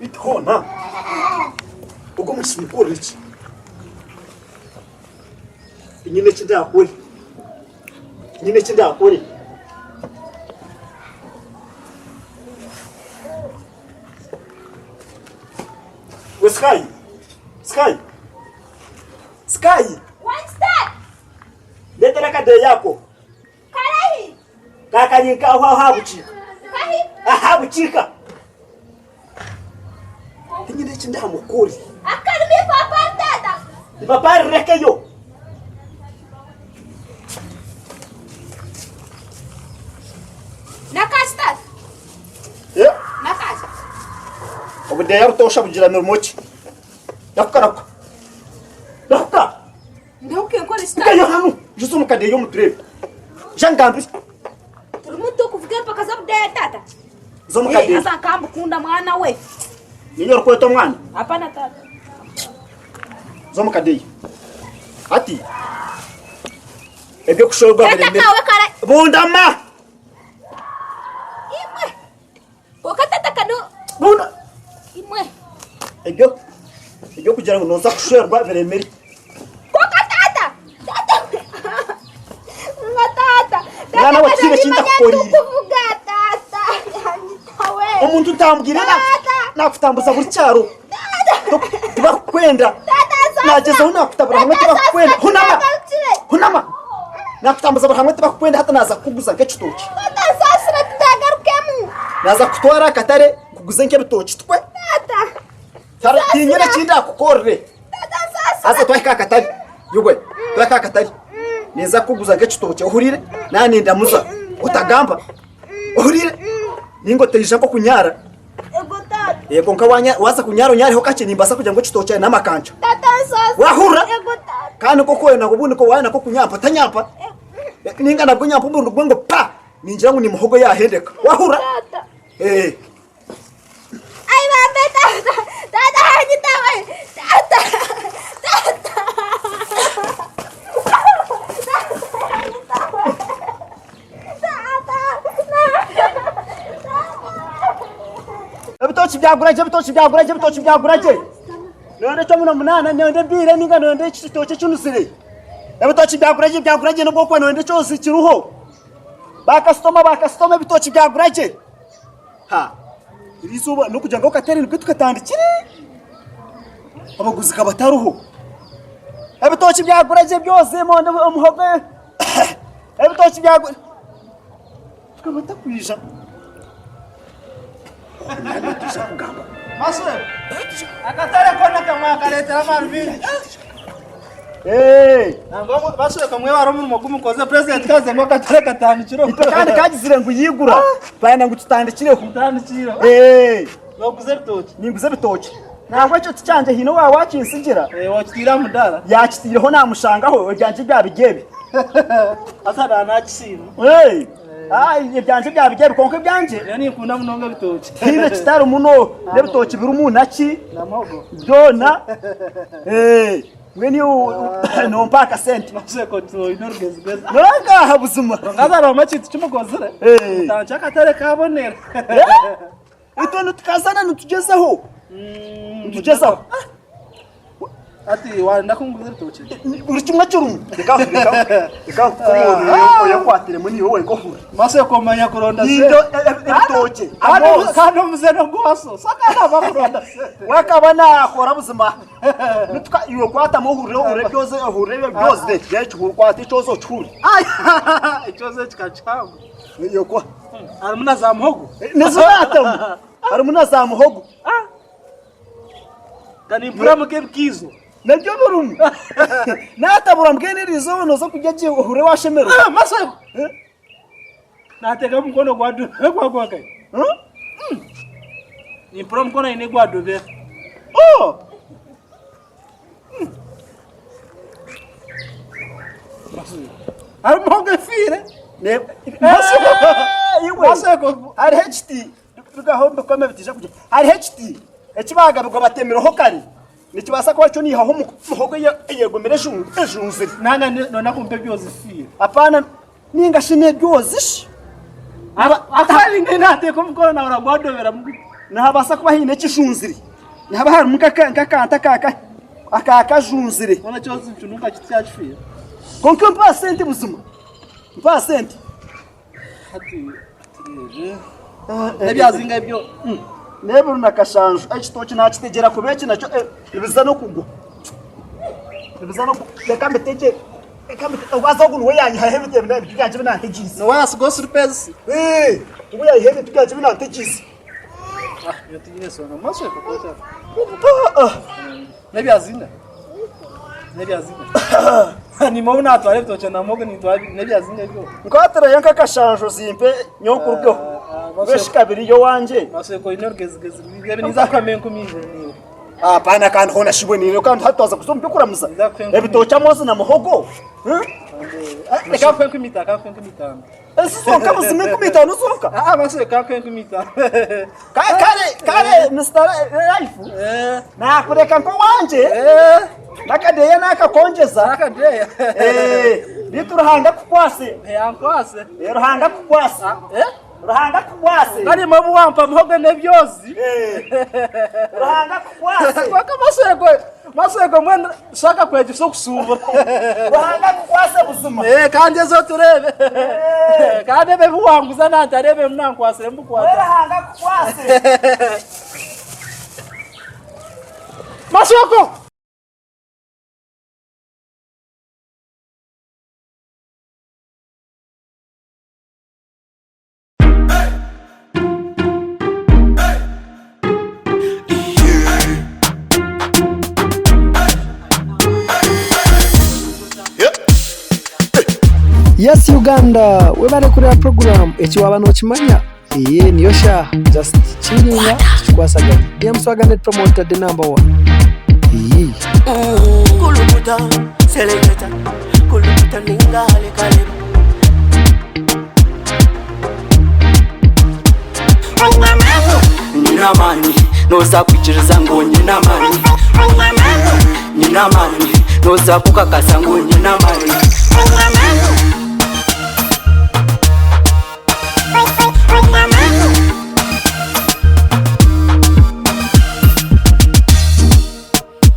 Beitu hoona ogu omwishiki mukorere ki? Tinyine eki ndaakore, tinyine eki ndaakore. We Sky, Sky, Sky! Ndeetera akadeeya ako. Karahi. Ka kari nkaho aha bukiika. Kahi. Aha bukiika. Tinyine eki ndamukore. Akarimi ipapa tata. Ipapa rirekeyo. Nakashi tata. Eh? Nakashi. Obudeeya butoosha bugira mirimo ki? Rahuka rahuka. Rahuka. Ndahuka enkora Nkayo esitari. hanu, juza omu kadeeya omu tureebe. Ija ngambire. Turimu tukuvuga empaka z'obudeeya tata. Za omu kadeeya. Haza nkambukunda mwana we. Niinye orikweta omwana? Hapana tata. Za omu kadeeya. Hati eby'okushoberwa Tata biremire. kawe kara. Bundama! Imwe. Kwonka tata kano. Bunda! Imwe. Ebyo eby'okugira ngu nooza kushwerwa biremire. Kwonka tata. Tata. Nga tata. Mwana we tihaine eki ntakukoriire. Kuvuga tata. Yanyita we. Omuntu ntambwire na- Tata. nakutambuza buri kyaro. Tibakukwenda. Tata nsaasira. Nagyezaho nakutabura hamwe Tata, tibakukwenda. nsaasira, Hunama. tindagarukire. Hunama. Nakutambuza buri hamwe tibakukwenda hati naaza kukuguza nk'ekitookye. Tata nsaasira tindagarukemu. Naaza kukutwara aha katare nkuguze nk'ebitookye tukwe. Tata. Tinyine eki ndaakukorere. Tata nsaasira. Haza twahika aha katare, iwe twahika aha katare ninza kukuguza nk'ekitookye ohuriire? Naaba nindamuza otagamba ohuriire? Nainga otaija nk'okunyaara. Ego tata. Eh, kwonka wanya- waaza kunyaara onyaareho kakye nimbaasa kugira ngu ekitookye n'amakanca. Tata nsaasira. Waahurira? Ego tata. Kandi nk'oku orenda ngu obundi waayenda nk'okunyampa otanyampa. Eh, Nainga nabwo onyampa omurundi gumwe ngu pa! Ningira ngu ni muhogo yaahendeka. Waahurira? Tata. Eh. Ai bambe tata. Tata hanyita we. Tata. Tata. Ebitookye byagura gye, ebitookye byagura gye, ebitookye byagura gye. Noyenda eky'omuna munaana, noyenda ebiire ninga noyenda ekitookye ekinuzire. Ebitookye byagura gye, byagura gye n'obu orikuba noyenda ekyozi kiriho. Baakasitoma, baakasitoma ebitookye byagura gye. Ha, eri izooba n'okugira ngu akateere nibwo tukatandikire, abaguzi ka batariho. Ebitookye byagura gye byozi, emondi, omuhogo. Ebitookye byagura tukaba takwija Nituija kugamba Maswe, akatare kona kamwe akareetera abantu baingi. Eh, Nangwa Maswe kamwe wari omurimo gumukoze president kaze ngu akatare katandikire itwe kandi kagizire ngu yigura twayenda ngu tutandikireho Mutandikire. Eh, Noguza ebitookye. ninguza ebitookye nangwa ekyo tikyangye haine owa wakinsigira Eh, wakitiire aha mudaara. yakitiireho namushangaho ebyangye byaba ebi Haza na nakisiima. Hey! Ai, ebyangye byaba ebi kwonka ebyangye Nyowe ninkunda munonga ebitookye. tihaine kitarimu no n'ebitookye birimu naki Na muhogo. byona Eh, mbwenu iwe nompa akasente Maseko oine orugezigezi. norangaha buzima Kwonka haza harimu ekintu kimukozire. Eh. Mutandikye akatare kabonera. Itwe nitukazana nitugyezaho nitugyezaho Hati wayenda kunguza ebitookye? Buri kimwe kirimu. Reka reka reka nkukomoorere oyekwatiremu niiwe wenka ohurire. Maseko omanya kuronda Nindo sente. ebitookye Kandi amoozi. kandi omuze n'ogwaso. Saka naba kuronda sente. Wakaba nakora buzima. Nituka iwe kwatamu ohurire ohurire ebyozi ohurire ebyo byozi ekihuru kwata ekyozi okihurire. Ekyozi eki kakihango. Yokwa. Harimu na za muhogo. Nizo naatamu. Harimu na za muhogo. Ka nimpuriramu nk'ebikiizo. Nabyo birimu. Naatabura mbwenu eri izooba nooza kurya gye ohurire waashemererwa. Ah, Masego! Eh? Naateekamu omukono gwadobera gwagwakayo. Huh? Nimpurira omukono aine gwadobera. Oh! Harimu muhogo efiire. Ne- Masego! Eh, iwe. Masego! Hariho ekiti rugaho mbikome bitiija kugye. Hariho ekiti eki baagabirwa batemireho kare nikibaasa kuba kyo niihaho muhogo eyegomire ejunzire. Nanga noona kumpa ebyozi fiire. Apaana ninga shi n'ebyozi shi. Akaba nka nateeka omukono nahurira gwadoberamu guti. Nihabaasa kuba haine ekijunzire. Nihaba harimu nk'akantu akakajunzire. Hoona kyozi nikinuuka kiti kyakifiire. Kwonka mpa aha sente buzima. Mpa aha sente. Hati tureebe. N'ebyazinga ebyo. N'ebiro na kashanju. Ekitookye naakitegyera kubi eki nakyo nibiza n'okugwa. Nibiza n'okugwa. Reka mbitegye. Reka mbite. Haza ogu niwe yaanyihaho ebintu byangye ebi nantegyeise. Niwe yaasiga osiripeezi. Niwe yaiha ebintu byangye ebi nantegyeise. Iyo tiine ensonga. Maswe kukwata. N'ebyazinga. N'ebyazinga. Nima obu natwara ebitookye na muhogo nintwara n'ebyazinga ebyo. Nkwatirayo nk'akashanju zimpe nyowe nkurugeho. Mbwenu shi kabiri y'owangye. Masweko oine orugezigezi rwingi. Ebi ninza kuhamu enkumi ibiri niiwe. Apaana kandi hoona shi bwe kandi hati twaza kuza omu by'okuramuza. Ebitookye amoozi na muhogo. Reka nkuhe enkumi itaano, reka nkuhe enkumi itaano. Ezi zonka buzima 50 zonka? Aa maswe kankuhe 50. Kare kare Mister Life nakureka nk'owangye n'akadeeya nakakongyeza. N'akadeeya? Beitu Ruhanga akukwase. Ankwase. Ruhanga akukwase. Ruhanga akukwase. Kare obu wampa muhogo n'ebyozi. Ruhanga akukwase. Kwonka maswego maswego mbwenu shaka kwegyesa okushubura. Ruhanga akukwase buzima. Eh, kandi ezo tureebe. Kandi ebi ebi wanguza nantareebe ebi nankwasire mbikwata. Ruhanga akukwase. Maswego! Yes Uganda webare kureba program eki waba nokimanya eye niyo shaaha just chillinga tukikwasaganya DM Swagger Net Promoter the number one iyii. Kulukuta, seleketa, kulukuta ninga halekaleba. Nyine amaani noza kwikiriza ngu nyine amaani Nyine amaani noza kukakasa ngu nyine amaani.